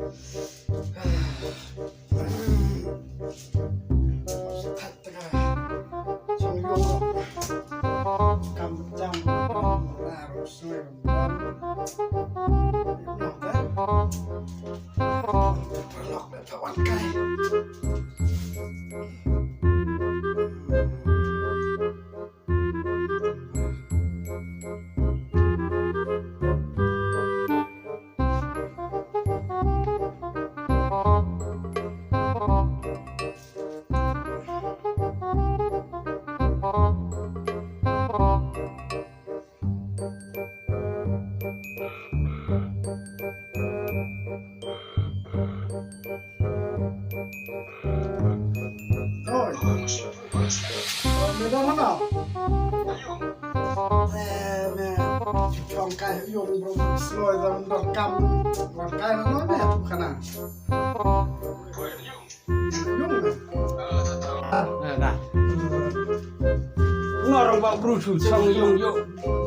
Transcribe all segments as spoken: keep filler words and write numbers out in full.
Oi. Oi, me don hano? Eh, me. Chong kai yung bro, sloi dam dam kam. Wan kai hano me tu kana. Yung me. Eh, dah. Ngor bang kru chu chong yung yung.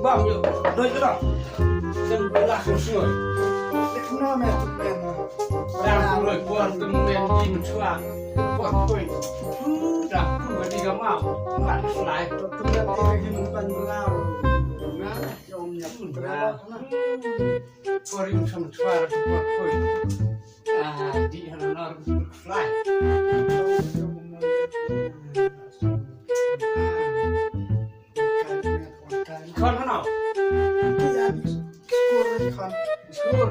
Bam ïoh, doi ka dong. Seng belah seng sngoi. Dek no me tu ben. Dang tu loi por tu men di menchua. Por tu. Tu dah tu di gamau. Ngan selai. Tu tu ben di lagi mumpan belau. Nah, yom nyap belau. Por yung sama chua tu por tu. Ah, di hana nor tu fly. Khon hano? Skur khon. Skur.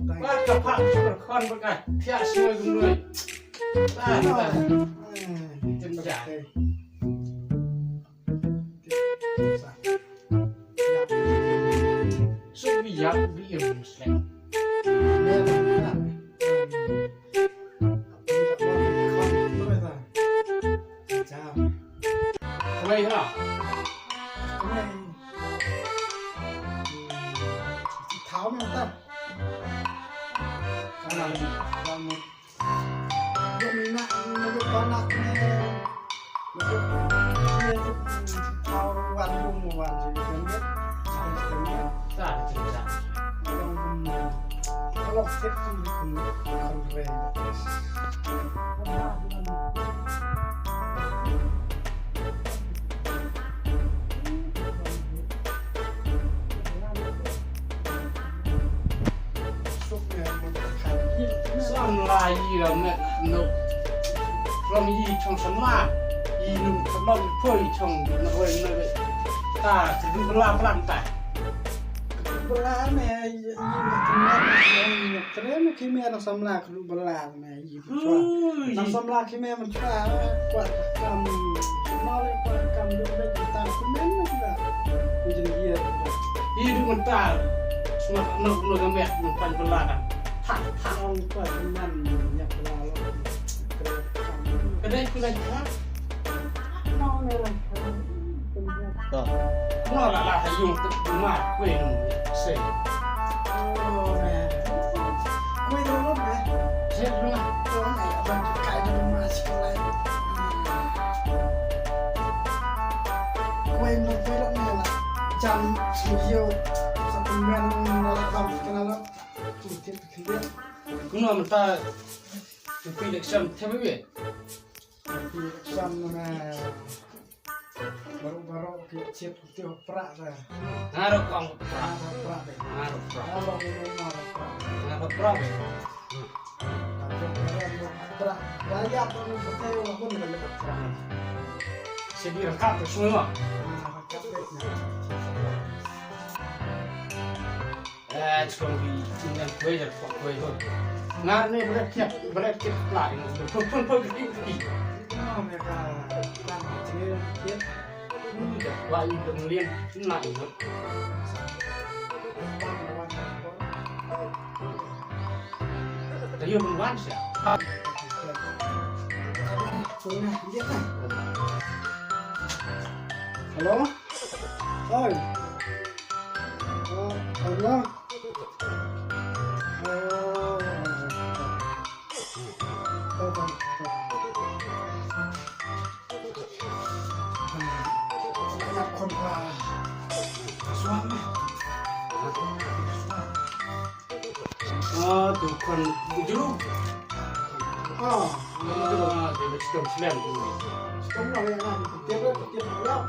Ba ka phah skur khon ba ka thiah sngoi kumnoi. Ba ka. Jemja. Suk bi yak bi im sleng. Kumai ha. Kumai. Thau me ta. Kana ni. Thau me. Samla yi la met no. From yi chong samla. Yi num samla poi chong na roi na. Ta du bla blang ta. Bla me yi na kre me ki me na samla du bla me. Ui. Nang samla ki me man chwa, kwah kam, nole kwah kam duk duk tang ki me man chwa. Ku jin ye. Yi duk man ta. Sma no no ga me man pan bela da. Ha ha. Nang kwah man nyak bela lo. Ka dei ku lai ka. Nang ne lai ka. Ka. Nga la la ha yung tu ma kwe nung se. Oh, man. Kwe nung lo, man. Se nung. Oh, man. Abang tu kai nung ma si lai. Kwe nung kwe lo, man, la. Jam si yo. Sa tu man nung la la bang kena lo. Tu tip kena. Kuno mata. Tu pi election te be. Sam na baru-baru ki chip ti pra da. Ngarok kong pra. Ngarok pra be. Ngarok pra. Ngarok pra. Ngarok pra be. Pra. Daya pun betul pun. Sebi rangkap tu semua. Rangkap be. Eh, chkon bi chin dan kwe jar kwa kwe ho. Ngar ne bret kya, bret kya pla. Pun pun pun pun pun. Wa i dong lien na i ho. Tayo mun wan sha. Hello? Oi. Oh, hello. Oh. Ah, Tu kan bujuru. Ah, ah, dia dah stem stem tu. Stem lah ya, ah, dia dah, dia dah.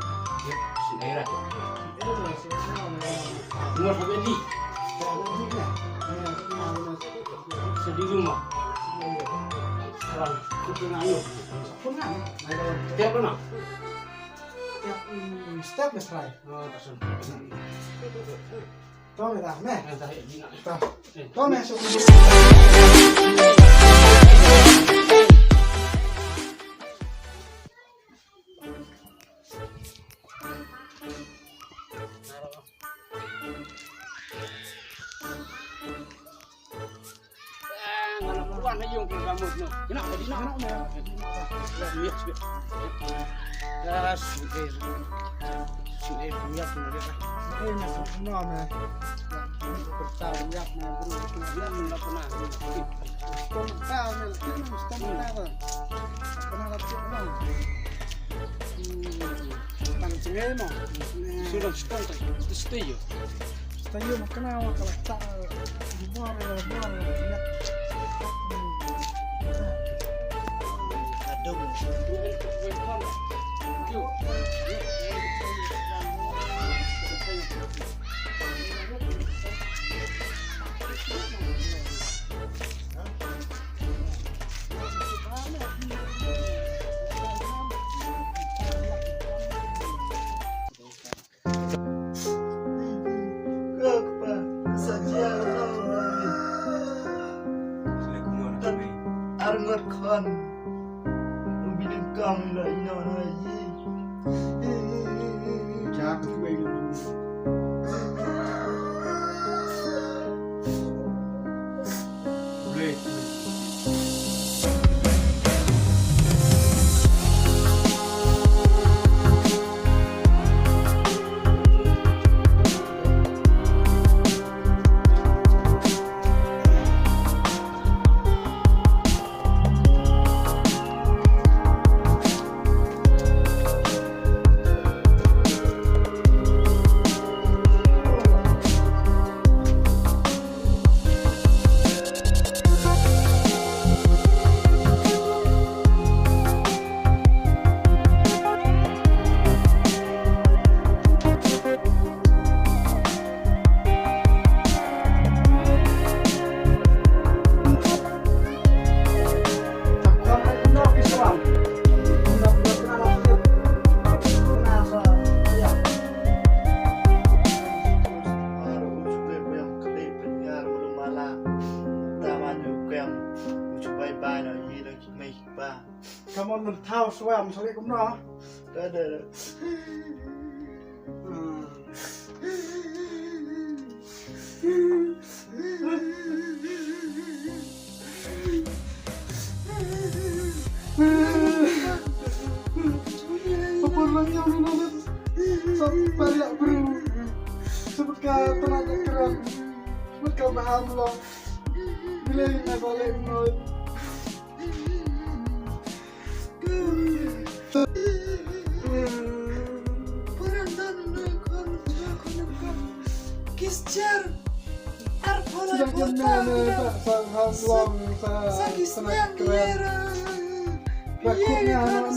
Sini lah. Dia dah stem. Semua sampai di. Sedih rumah. Sekarang, aku tengah ayo. Aku nak. Tiap mana? Tiap, mm, step mesrai. Oh, tak sempat. To me da, me. To me, so. Sudah stop, stop, stop. Tayo mo kana wa kala ta di bor bor. Ka kpa, ka sa jia ka na u na ni. Ar ngot khan. U bini kam la ina na yi. Ja ku wei. Come on, man, thaw swam, sorry, kumno? Da, da, da. Apa lang yang minum? Sa pariak bru. Sebut ka tanah keren. Sebut ka bahan lo. Bila ini balik menurut. Kisjar. Arpala kota. Sa kisnang yera. Kisjar.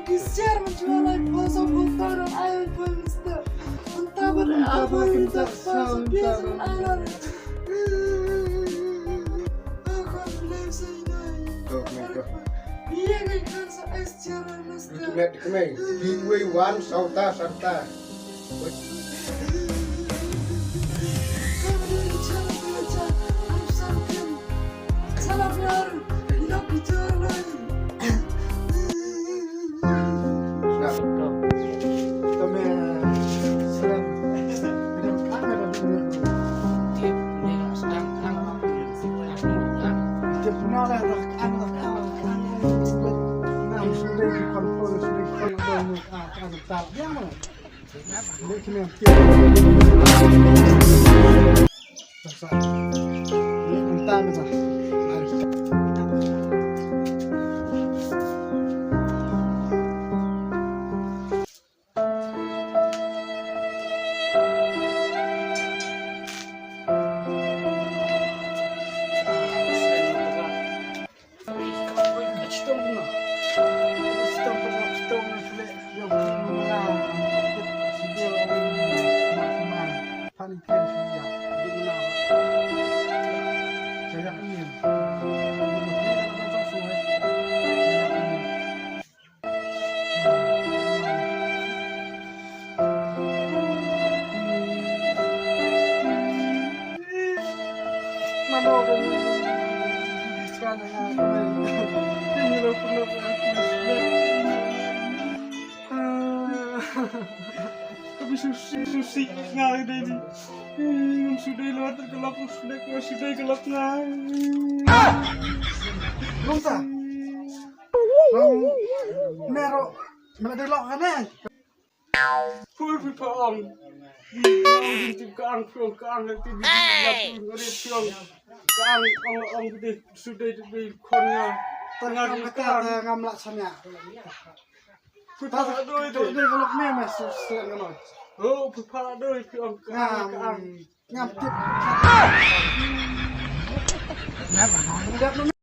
Ki share ma jua lai phoso photo dong ai photo mister. Anta bar ai photo mister phoso pia sa ai la. Ko ko le sa ina. Ko ko ko. Ye ngai kan sa ai share mister. Met kemai. Di wei wan sauta santa. Ka bi sngewsih, sngewsih nga dei di. Ngam shu dei lor ka lok, ngam shu dei, ngam shu dei ka lok nga. Nongta. Nong mero, mero dei lok kane. Pur phi pha ong. Phi ong tip ka ang, phi ong ka ang, tip phi ong ka ang, ong ong phi shu dei, tip phi khon nga. Tang ngam ka ang. Ngam lah sania. Phi pha doi de. Doi ka lok ne me su se ngam. Ho, phi pha doi, phi ong ka ang, ka ang. Ngam tip.